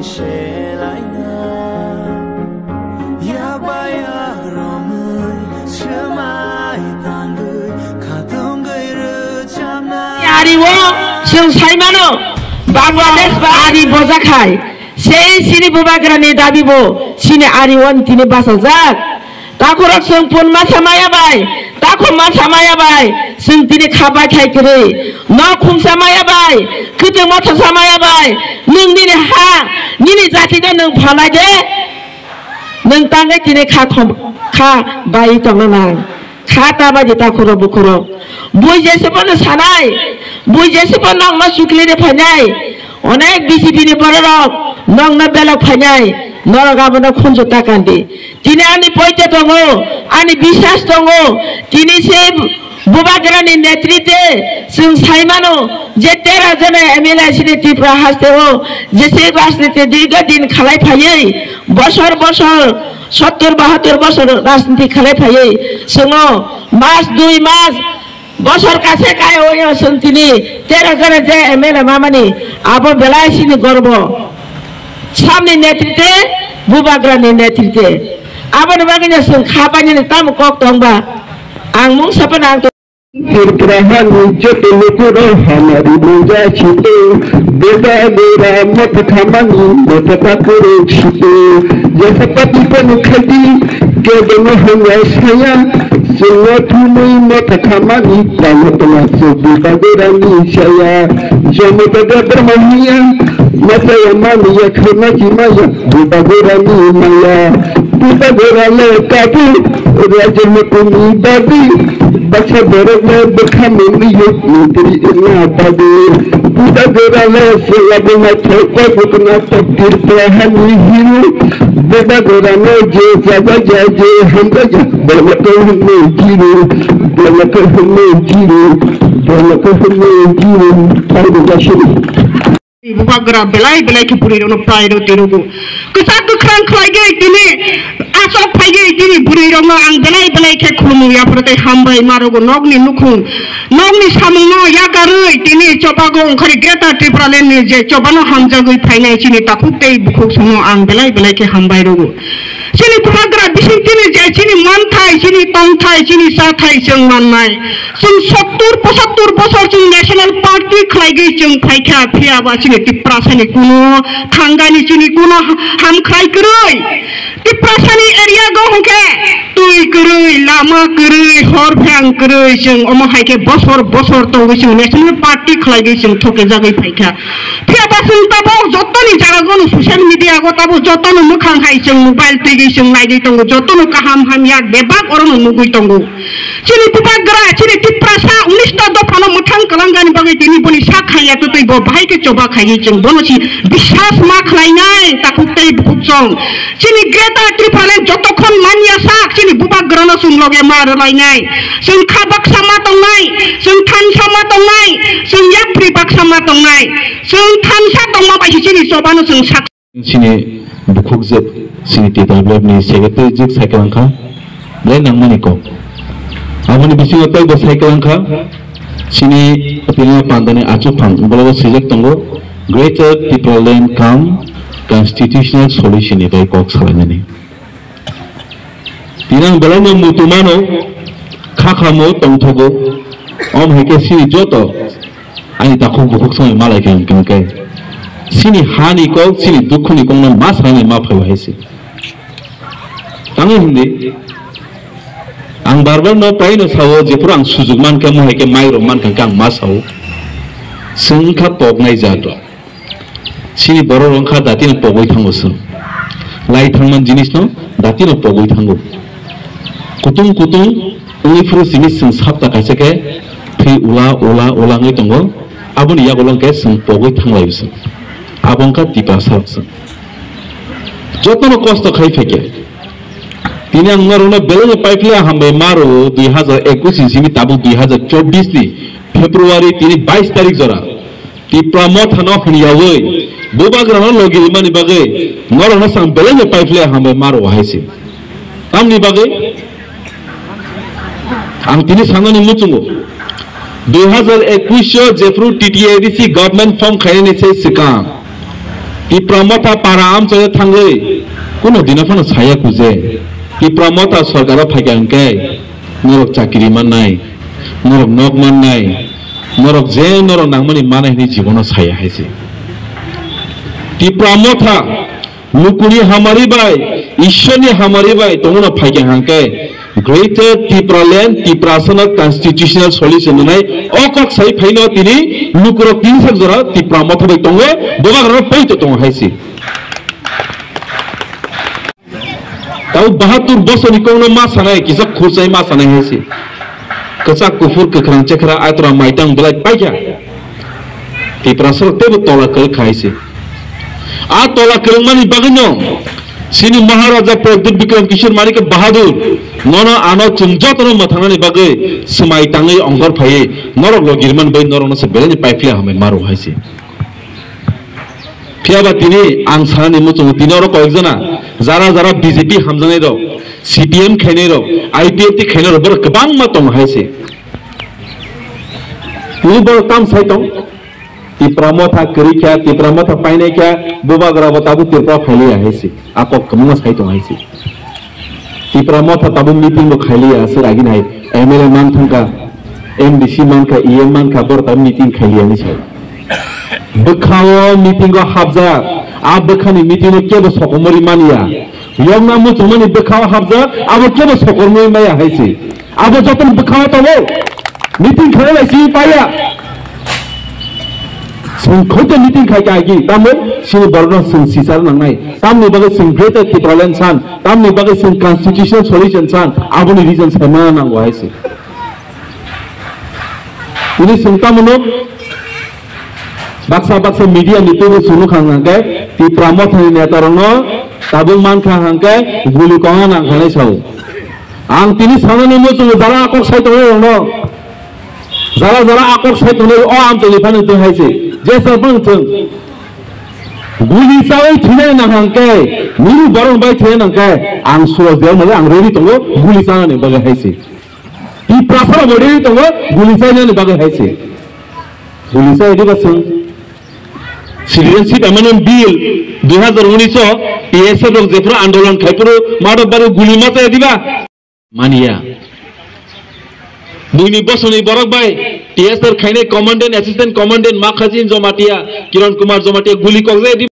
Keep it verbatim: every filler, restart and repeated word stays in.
Selaina, yakba yakromwi, swmai tangwi, khatungwi rwchapna. Ari o, chwng sai mano, Bangladesh ba ari bojakhai, sei chini bubagrani dabi bo, chini ari o tini bachajak. Takhorok chwng pun masa maya bai, takhum masa maya bai, chwng tini kha bai khai kwrwi. Nok khungsa maya bai, kwtwng motha sa maya bai, nwng nini ha, nini jati no nwng phalai de, nwng tangwi tini kha khom-, kha bai tongna nang. Kha ta bai di takhorok bukhorok. Bui jese bono sanai, bui jese bono nokno chukli de phainai. Onek B J P ni bororok nokno belok phainai, norok abono khunju ta kandi. Tini ani poito tongo, ani biswas tongo, tini se bubagrani netritwe chwng sai mano je tera jona M L A chini Tripura haste o je se rajniti dirgho din khalai phaiwi, bosor bosor, sottor bahattor bosor rajniti khalai phaiwi, chwngo mas dui mas Bosor kase kai oyo chwng tini tera jora je M L A mamani abo belai sini gorbo. Samni netrite, bubagrani netrite. Aboni bagwino chwng kha painani tamo kok tongba. Ang mungsa phano ang Tripura hani joto lukurok hamari manja chito, beda bera motha khamani motha pakuru chito, jesa pati panu khadi, kebono hanya saya, Chwngno thumwi motha khamani tamo tongma chwngbo bagorani saya. Jomo tada brahma hiya, machaya mani ya khana kimaya, bo bagorani maya. Bo bagorale kabu, raja mukumi badi, baksa borokle bwkha mangwi yo mantri ina badi. Bo bagorale sela buma thok koi bukna tok tir prahani hiru. Bo bagorano je jaga ja je hamjaga. Bolaka hwnwi jiro, bolaka hwnwi jiro, bolaka hwnwi jiro, taibo jasiri. Bubagra belai belai khe bwrwi rokno prai rw twi rwgo. Kwchak kwkhrang khlai gwi tini aswk phai gwi tini bwrwi rokno ang belai belai khe khulumu, yapharwi tei hambai ma rwgo. Nokni nukhung, nokni samungno yakarwi tini chobago wngkhari Greater Tipraland ni je chobano hamjagwi phainai chini takhuk tei bukhuk songno ang belai belai khe hambai rwgo. Chini bubagra bisingtwi ni je chini manthai, chini tongthai, chini chathai chwng mannai. Chwng sottur pochattur bosor chwng national party khlaigwi chwng phaikha, phiyaba chini Tiprasani kuno thangani chini kuno ha-, hamkhrai kwrwi. Tiprasani area go hwnkhe twi kwrwi, lama kwrwi, hor phang kwrwi, chwng omo hai khe bosor bosor tongwi chwng national party khlaigwi chwng thokjagwi phaikha. Phiya ba chwng tabuk jotoni jagao no social media go tabuk jotono mwkhang hai chwng mobile twigwi chwng naigwi tongo, jotono kaham hamya bebak orono nugwi tongo. Chini bubagra, chini Tiprasa unis ta dophano mwthang kwlangnani bagwi tini boni sak hamya twtwi bo bahai khe choba khaiwi chwng bono si biswas ma khlainai takhuk tei bukhuk chwng. Chini Greater Tipraland jotokhon manya sak chini bubagrano chwng loge ma rwlainai. Chwng kha baksa ma tongnai, chwng thansa ma tongnai, chwng yapri baksa ma tongnai, chwng thansa tongma bai se chini chobano chwng sak. Chini bukhuk jwk, chini T W F ni secretary jwk sai kwlang kha, belai nangmani kok. Aboni bisingo tei bo sai kwlang kha, chini tini pandani achuk phang, bolo swijak tongo, Greater Tipraland cum Constitutional Solution ni bai kok salainani. Tini ang belai no muitu mano, kha kha mo tongthogo, om hai khe chini joto ani takhuk bukhuk songwi malai khe hwnkhe, chini hani kok, chini dukhu ni kok no ma sanai ma phaibo hai se. Tamo hindi, ang bar bar no pai no sao, jephuru ang sujuk mankha, mo hai khe mai rok mankha, ang ma sao. Chwng kha poknai jaat rok. Chini borok rok wngkha datino pogwi thango chwng. Lai thangman jinisno datino pogwi thango. Kutung kutung wngwi phuru simi chwng sapta kaisa khe thwi ula, ula, ula wngwi tongo. Aboni yagulo hwnkhe chwng pogwi thanglaio chwng. Abo wngkha Tiprasa rok chwng. Jotono kosto khai phaikhe. Tini ang norokno belai no paiphle hambai ma rwo, dui hazar ekush ni simi tabuk dui hazar chobbish ni February tini bais tarik jora. Tipra Motha no hwnyawi bubagrano logi rimani bagwi norokno chwng belai no paiphle hambai ma rwo hai se. Tamni bagwi ang tini sanani muchungo dui hazar ekush o jephru T T A D C government form khainani se swkang Tipra Motha para amchaio thangwi kuno dino phano saya kuje. Tipra Motha sorkaro phaikha hwnkhe norok chakiri mannai, norok nok mannai, norok je norok nangmani manai hwnwi jibono saya hai se. Tipra Motha lukuni hamari bai, Ishorni hamari bai tongmano phaikha hwnkhe Greater Tipraland, Tiprasano constitutional solution rwnai o kok sai phaino tini lukurok tin sak jora Tipra Motha bai tongo, bubagrano poito tongo hai se. Tau bahatur bosorni kokno ma sanai, kisa khurchai ma sanai hai se. Kwchak kuphur kwkhwrang chekhra aitora maitang belai paikha. Tiprasarok teibo tola kwrwk kha hai se. A tola kwrwngmani bagwino chini Maharaja Pradyut Bikram Kishore Manikya Bahadur nono ano chwng jotono mwthangnani bagwi swmai tangwi ongkhor phaiwi norok logirmani bai norokno se belaini paiphiya hamwi maro hai se. Phiyaba tini ang sanani muchungo tini oro koyekjona jara jara B J P hamjaknairok, C P M khainairok, I P F T khainairok borok kwbangma tongo hai se. Tini borok tam sai tong, Tipra Motha kwrwi kha, Tipra Motha painai kha, bubagra bo tabuk Tripura phailiya hai se. A kok kwbangma sai tong hai se. Tipra Motha tabuk meeting bo khailiya, aswk agini hai M L A man thangkha, M D C mankha, E M mankha, borok tabuk meeting khailiya hinwi sai. Bwkhao meeting o hapjak, a bwkhani meeting o kebo sokomori manya. Yokna muchungmani bwkhao hapjak, abo kebo sokomori maya hai se. Abo jotono bwkhao tongo. Meeting khaina bai simi paiya. Chwng khoito meeting khai kha agi, tamni sini borokno chwng sisar nangnai. Tamni bagwi chwng Greater Tipraland san, tamni bagwi chwng constitutional solution san, aboni reason saimana nango hai se. Tini chwng tamo nuk, baksa baksa media ni twibo chwng nukha hwnkhe, Tipra Mothani neta rokno tabuk mankha hwnkhe guli kongna nangkha hinwi sao. Ang tini sanani muchungo jara kok sai tongnai rokno, jara jara a kok sai tongnai o amchaini phano tong hai se, jesa phano thung. Guli chawi thwinai nang hang khe, nini borok bai thwinai nang khe, ang Suraj Debbarma le ang ready tongo guli chanani bagwi hai se. Tiprasa rok bo ready tongo guli chainani bagwi hai se. Guli chai diba chwng. Citizenship Amendment Bill dui hazar unis o T S F rok jephuru andolon khai phuru madok bari guli ma chaya diba? Maniya. Buini bosongni borok bai T S R khainai commandant, assistant commandant, Makhaji Jamatia, Kiran Kumar Jamatia guli kokjai di.